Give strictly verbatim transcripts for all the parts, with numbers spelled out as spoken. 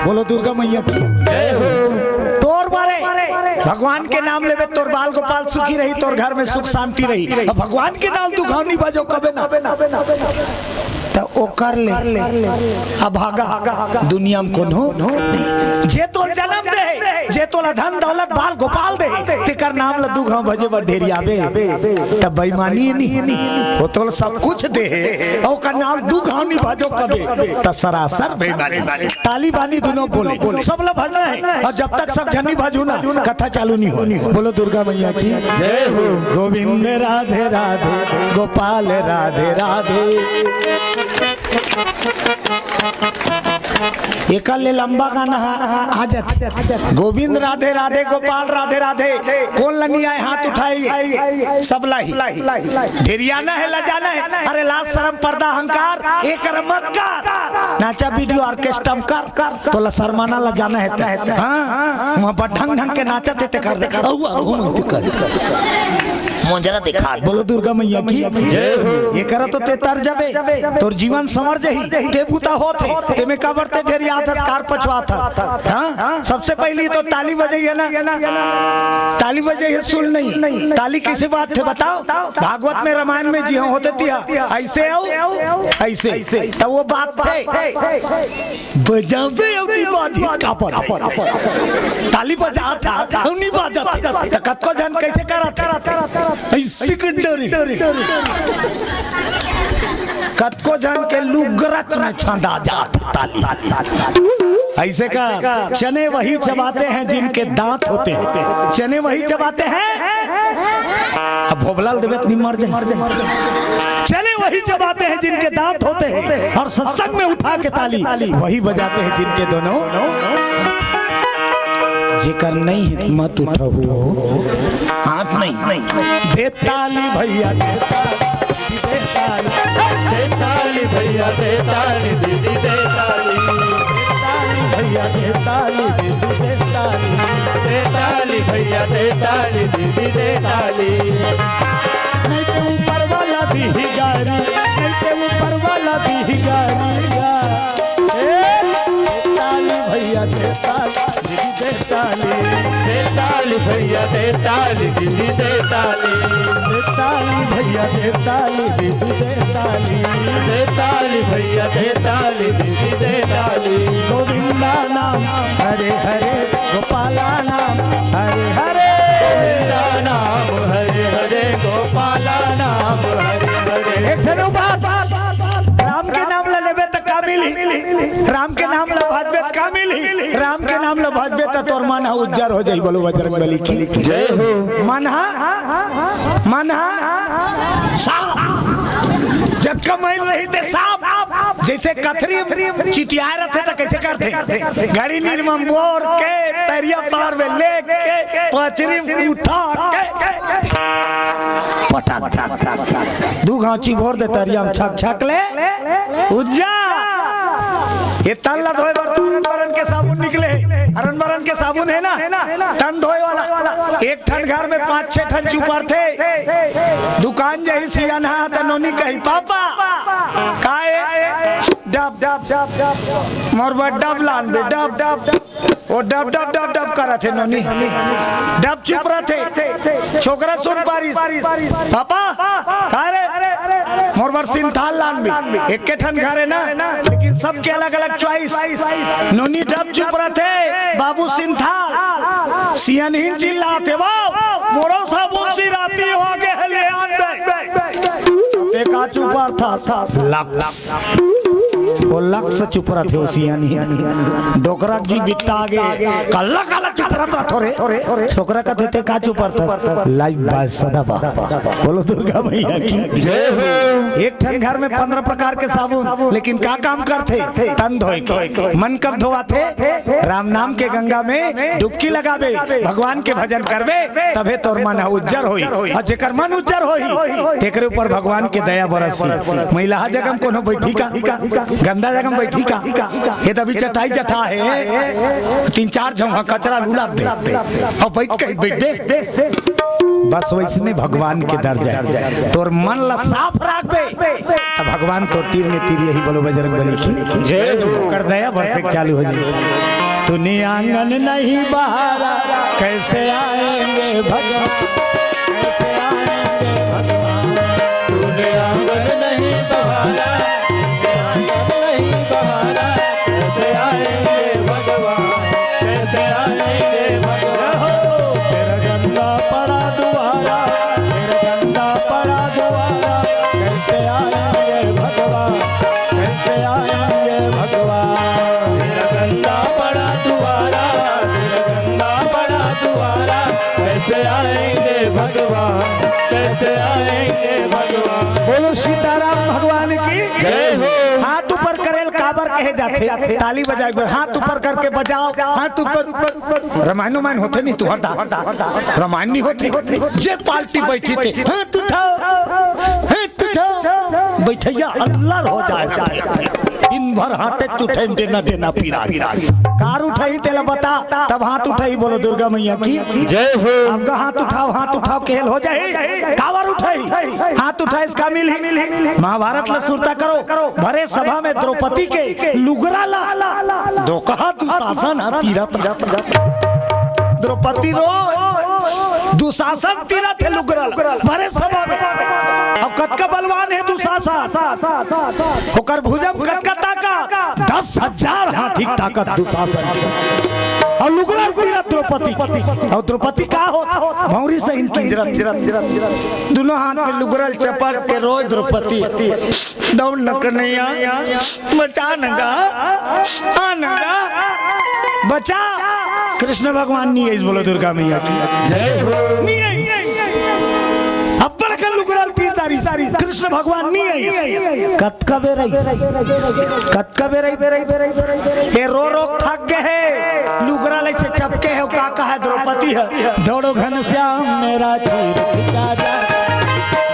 बोलो दुर्गा मैया की। जय हो। तोर बारे भगवान के नाम लेबे, तोर बाल गोपाल सुखी रही, तोर घर में सुख शांति रही। अब भगवान के नाम दुखावनी बजो कबे ना, त ओकर ले अभागा दुनिया में कोनो नहीं। जे तोल जन्म दे, जे तोला धन दौलत बाल गोपाल दे, तेकर नाम ला दुखाव भजे बर ढेरियाबे, त बेईमानी नी। वो तोला सब कुछ दे, अउ ओकर नाम दुखावनी बजो कबे, त सरासर बेईमानी। ताली बानी दुनों बोले, सब ला भजना हे, अउ जब तक सब झन नी भजहू ना, कथा चालू नी हो। बोलो दुर्गा मैया की जय हो। गोविंद राधे राधे, गोपाल राधे राधे। एकर ले लंबा गाना हा, आ जाथे। गोविंद राधे राधे, गोपाल राधे राधे, कोन ला नी आय हाथ उठाई? सब ला ही। ढेरियाना हे, लजाना हे। अरे लाज शरम पर्दा अहंकार, एकर मत कर। नाचा वीडियो ऑर्केस्ट्रा में कर, तोला शर्माना लजाना हे ते। हाँ, वहाँ पर ढंग ढंग के नाचत हे ते कर दे। अउआ घूम ते कर। मोजरा दिखा। बोलो दुर्गा मैया की जय हो। एकरा तो ते तर जबे, तोर जीवन संवर जही, ते बुता होत हे, ते में काबर ते ढेरियाथस, कार पछवाथस। हाँ? सबसे पहली तो ताली बजइया ना, ताली बजइया सुन नहीं, ताली किसी बात थे बताओ? भागवत में, रामायण में जी हाँ होते तिया, ऐसे आओ, ऐसे, तो वो बात थे। बजावे अउ नी बाजही का पर। ताली बजात हे अउ नी बाजत हे, त कतको झन कइसे करत हे? ऐसे कर डरे। कतको झन के लुगरच में छंदा जात हे ताली। ऐसे कर, चने वही चबाते हैं जिनके दांत होते हैं, चने वही चबाते हैं। अब भोभला ल देबे त नी मर जाही। चने वही चबाते हैं जिनके दांत होते हैं, और सत्संग में उठा के ताली वही बजाते हैं जिनके दोनों। जेकर नहीं हे मत उठाहू, हाथ नहीं। दे ताली भैया, दे ताली, दे ताली, दे ताली भैया, दे ताली दीदी, दे ताली। दे ताली भैया, दे ताली दीदी, दे ताली। दे ताली भैया, दे ताली दीदी, दे ताली। नहीं ते ऊपर वाला दीही गारी, नहीं ते ऊपर वाला दीही गारी। ए, दे ताली भैया, दे ताली दीदी, दे ताली। दे ताली भैया, दे ताली दीदी, दे ताली। दे ताली भैया, दे ताली दीदी, दे ताली। दे ताली भैया, दे ताली दीदी, दे ताली। गोविंदा नाम हरे हरे, गोपाला नाम हरे हरे। गोविंदा नाम हरे हरे, गोपाला नाम हरे हरे। एक ठन बात, राम के नाम ला लेबे त का मिलही? राम के नाम ला भजबे त का मिलही? राम के नाम ला भजबे त तोर मन ह उज्जर हो जाही। बोलो बजरंग बली की जय हो। मन ह, मन ह साफ। जतका मैल रही ते साफ। जइसे कथरी चिटियाय रथे त कइसे करथे? घड़ी निरमा बोर के, तरिया पार में लेके, पचरी उठा के, पटक दे। दू घांव चिभोर दे तरिया में, छक छक ले उज्जर। ये तन ला धोए बर तो अरन बरन के साबुन निकले हे। अरन बरन के साबुन हे ना, तन धोए वाला। एक ठन घर में पांच छह ठन चुपरथे। दुकान जही सियान हा त नोनी कही, "पापा, काय?" "डब।" "मोर बर डब लान बे, डब।" वो डब डब डब डब करत हे नोनी, डब चुप रथे। छोकरा सुन पारिस, "पापा, का रे?" "मोर बर सिंथाल लान बे।" एके ठन घर हे ना, लेकिन सबके अलग-अलग चॉइस। नोनी डब चुप रथे, बाबू सिंथाल। सियनहिन चिल्लाथे, "वाह, मोरो साबुन सिराती हो गे हे, ले आन बे।" ते का चुप रथस? लक्स। वो लक्स चुप रथे, वो सियनहिन। डोकरा जी बिट्टा आगे, "कल्ला, कल्ला चुप रथस रे।" छोकरा कथे, "ते का चुप रथस?" लाइव बाय सदाबहार। बोलो दुर्गा मैया की जय हो। एक ठन घर में पंद्रह प्रकार के साबुन, लेकिन का काम करथे? तन धोए के। मन कब धोवाथे? राम नाम के गंगा में डुबकी लगाबे, भगवान के भजन करबे, तभे तोर मन ह उज्जर होही। अउ जेकर मन उज्जर होही, तेकरे ऊपर भगवान के दया बरसही। मैलाहा जगह में कोनो बइठही का? गंदा जगह में बइठही का? ये त अभी चटाई चटा हे, तीन चार झौंहा कचरा ल उलाब दे, अउ बइठ के बइठ बे। बस वैसने भगवान के दरजा हे। तोर मन ला साफ राखबे, त भगवान तोर तीर में तीर, यही बोलो बजरंग बली की जय हो। ओकर दया बरसे के चालू हो जाए। तूने आंगन नहीं बहारा, कैसे आएंगे भगवान? कैसे आएंगे भगवान? तूने आंगन नहीं बहारा, तूने आंगन नहीं बहारा, कैसे आएंगे भगवान? कैसे आएंगे भगवान? तेरा गंदा पड़ा द्वारा, तेरा गंदा पड़ा द्वारा, कैसे आएंगे भगवान? कैसे आएंगे भगवान? तेरा गंदा पड़ा द्वारा, तेरा गंदा पड़ा द्वारा, कैसे आएंगे भगवान? कैसे आएंगे भगवान? बोलो सीताराम भगवान की जय हो। हाथ ऊपर करेल काबर कहे जाथे? ताली बजाए बर हाथ ऊपर करके बजाओ, हाथ ऊपर। रामायण उमायण होथे नहीं तुहर दा, रामायण नहीं होथे। जे पार्टी बैठी थे, हाथ उठाओ, हाथ उठाओ, बैठैया अल्लर हो जाए। दिन भर हाथे उठे, डेना डेना पीरा। कार उठाई तेला बता, तब हाथ उठाई। बोलो दुर्गा मैया की जय हो। आपका हाथ उठाओ, हाथ उठाओ, केहल हो जाए। काबर उठाई? हाथ उठाए इसका मिल ही। महाभारत ला सुरता करो। भरे सभा में द्रौपदी के लुगरा ला धोखा दुशासन ह तीरत रहा। द्रौपदी रो दुशासन तीरत हे लुगरा ला भरे सभा में। अब कतका बलवान हे दुशासन, ओकर भुजा म कतका ताकत, दस हजार हाथी के ताकत दुशासन के। अउ लुगरा ल तीरत द्रौपदी, अउ द्रौपदी का होत? भौंरी सहिन किंजरत। दुनों हाथ में लुगरा ल चपट के रोए द्रौपदी। दौड़ न कन्हैया, बचा न गा, आ न गा, बचा। कृष्ण भगवान नहीं आइस, बोलो दुर्गा मैया की जय हो। नहीं आइस। अब्बड़ कन लुगरा ल पीर डारिस, कृष्ण भगवान नहीं आइस। कतका बेर आइस, कतका बेर आइस। ए रो रो थक गे हे, लुगरा ल अइसे चपके हे, का कहा द्रौपदी ह, दौड़ो घनश्याम मेरा चीर खिंचा जा।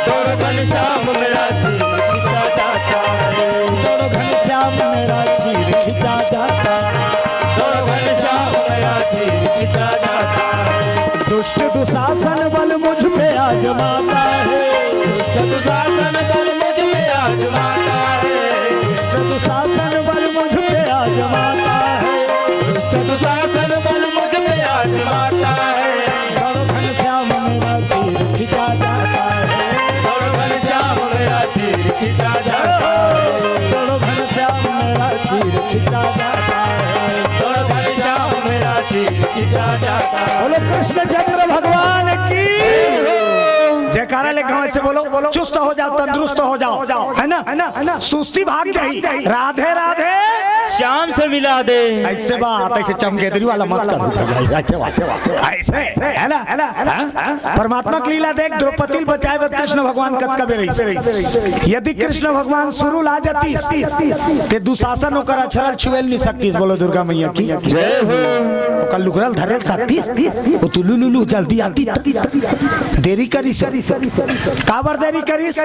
दौड़ो घनश्याम मेरा चीर खिंचा जाता है। दौड़ो घनश्याम मेरा चीर खिंचा जाता है। दौड़ो घनश्याम मेरा चीर खिंचा जाता है। दुष्ट दुशासन बल मुझ पे आजमाता है। दुष्ट दुशासन बल मुझ पे आजमाता है। दुष्ट दुशासन बल मुझ पे आजमाता है। दुष्ट दुशासन बल मुझ पे आजमाता है। दौड़ो घनश्याम मेरा चीर खिंचा जाता है। दौड़ो घनश्याम मेरा चीर खिंचा जाता है। दौड़ो घनश्याम मेरा चीर खिंचा जाता है। दौड़ो घनश्याम मेरा चीर खिंचा जाता है। बोलो कृष्ण चंद्र भगवान की। जयकारा ले गाँव से बोलो, चुस्त हो जाओ, तंदुरुस्त हो जाओ, है ना? सुस्ती भाग जाही। राधे राधे। श्याम से मिला दे। अइसे बात, अइसे चमगेदरी वाला मत करो। अइसे बात, अइसे, है ना? हाँ? परमात्मा के लीला देख, द्रौपदी ल बचाए बर कृष्ण भगवान कतका बेर आइस। यदि कृष्ण भगवान शुरू ल आ जातिस, ते दुशासन ओकर अछरा ल छुए ल नहीं सकतिस। बोलो दुर्गा मैया की जय हो। ओकर लुगरा ल धरे ल सकतिस, वो तो लू लू लू जल्दी आतिस त। देरी करिस। काबर देरी करिस?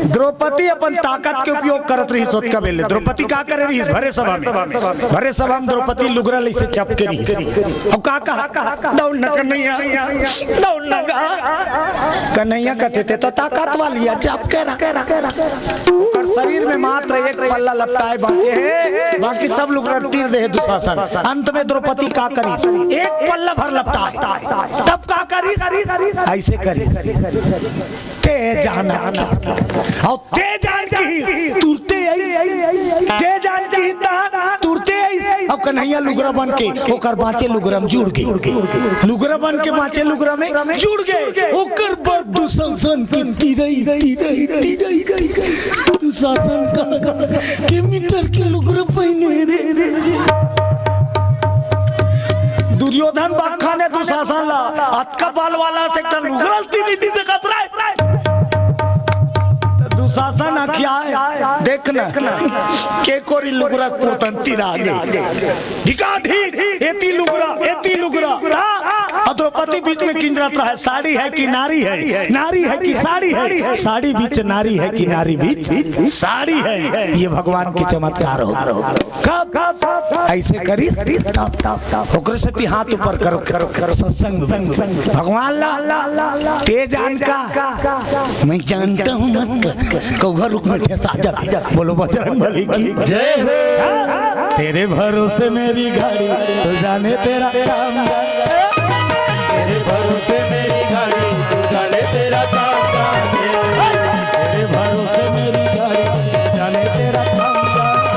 द्रौपदी अपन ताकत के उपयोग करत रहिस ओतका बेले। द्रौपदी का करे रहिस? भरे सभा में, भरे सभा में द्रौपदी लुगरा ल अइसे चपके रहिस। अब का कहा? दौड़ न कन्हैया, दौड़ न गा। कन्हैया कथे ते तो ताकत वाली हे, चपके रहा। ओकर शरीर में मात्र एक पल्ला लपटाए बांचे हे, बाकी सब लुगरा ल तीर दे हे दुशासन। अंत में द्रौपदी का करिस? एक पल्ला भर लपटाए, तब का करिस? अइसे करिस। ते जानत की, अउ ते जानकी ही तुरते आइस, ते जानकी ही तहान तुरते आइस। अउ कन्हैया लुगरा बन के ओकर बांचे लुगरा में जुड़ गे, लुगरा बन के बांचे लुगरा में जुड़ गे। ओकर बाद दुशासन के तीरई, तीरई, तीरई, तीरई। दुशासन का के मीटर के लुगरा पहिने रे। दुर्योधन बखा ने दुशासन ला, अतका बल वाला से एक ठन लुगरा ल तीर नहीं सकत रहे। त शासन ह क्या है? देखना, के कोरी लुगरा कुरतंती रागे। ढिका ढिक, एती लुगरा, एती लुगरा। ता, अउ द्रौपदी बीच में किंजरत रहा है, साड़ी है कि नारी है, नारी है कि साड़ी है, साड़ी बीच नारी है कि नारी बीच साड़ी है। ये भगवान के चमत्कार हो। कब? ऐसे करिस तब। ओकरे सेती हाथ ऊपर करो, करो, करो, सत्संग में। भगवान ला, ते जान का? मैं जानता हूँ मत कर, कौवा रुख में ठेसा जाबे। बोलो बजरंग बली की जय हो। तेरे भरोसे मेरी गाड़ी, तू जाने तेरा काम जाने। तेरे भरोसे मेरी गाड़ी, तू जाने तेरा काम जाने। तेरे भरोसे मेरी गाड़ी, तू जाने तेरा काम जाने।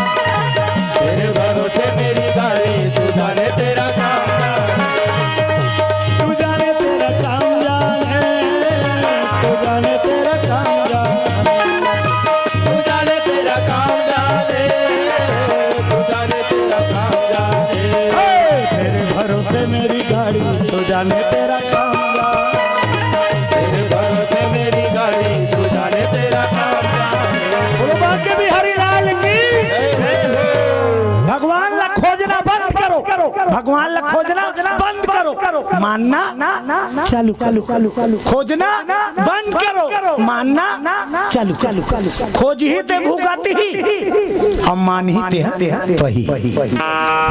तेरे भरोसे मेरी गाड़ी, तू जाने तेरा काम जाने। तू जाने तेरा काम जाने, तू जाने तेरा काम जाने। तू जाने तेरा काम जाने, तू जाने तेरा काम जाने। हे, तेरे भरोसे मेरी गाड़ी, तू जाने तेरा काम जाने। तेरे भरोसे मेरी गाड़ी, तू जाने तेरा काम जाने। बोलो बांके बिहारी लाल की। भगवान ला खोजना बंद करो, भगवान ला खोजना बंद करो, मानना चालू करो। खोजना बंद करो, मानना चालू करो। खोजही ते भुगतही, अउ मानही ते पही।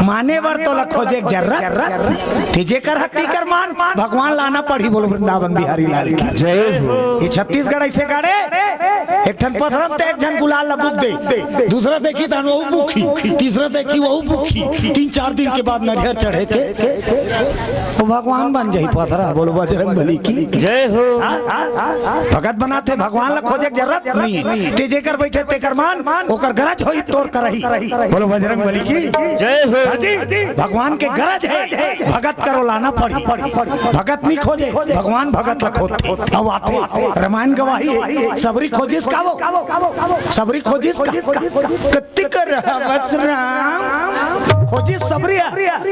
माने बर तोला खोजे के जरूरत नहीं। ते जेकर ह तेकर मान, भगवान ला आना पड़ही। बोलो वृंदावन बिहारी लाल की जय हो। ये छत्तीसगढ़ ऐसे गाड़े, एक ठन पथरा म ते एक झन गुलाल ला बुक दे, दूसरा देखी तहन वहू बुकही, तीसरा देखी वहू बुकही, तीन चार दिन के बाद नरियर चढ़े के वो भगवान बन जाही पथरा। बोलो बजरंग बली की जय हो। हाँ? भगत बनाथे, भगवान ला खोजे के जरूरत नहीं है। ते जेकर बैठे तेकर मान, ओकर गरज होही तोर करही। बोलो बजरंग बली की जय हो। हाँ जी, भगवान के गरज है, भगत करो लाना पड़ही। भगत नहीं खोजे, भगवान भगत ला खोजथे। अब आथे, रामायण गवाही है, सबरी खोजिस का वो? सबरी खोजिस का? कत्ती कर रहा बस राम। खोजिस सबरी,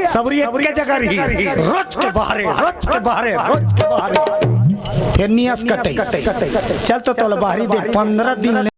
सबरी एक जगह रही, रोज के बाहरे, रोज के बाहरे, रोज के बाहरे। फिर नियस कटई। चल तो तोला बाहरी दे, पंद्रह दिन ले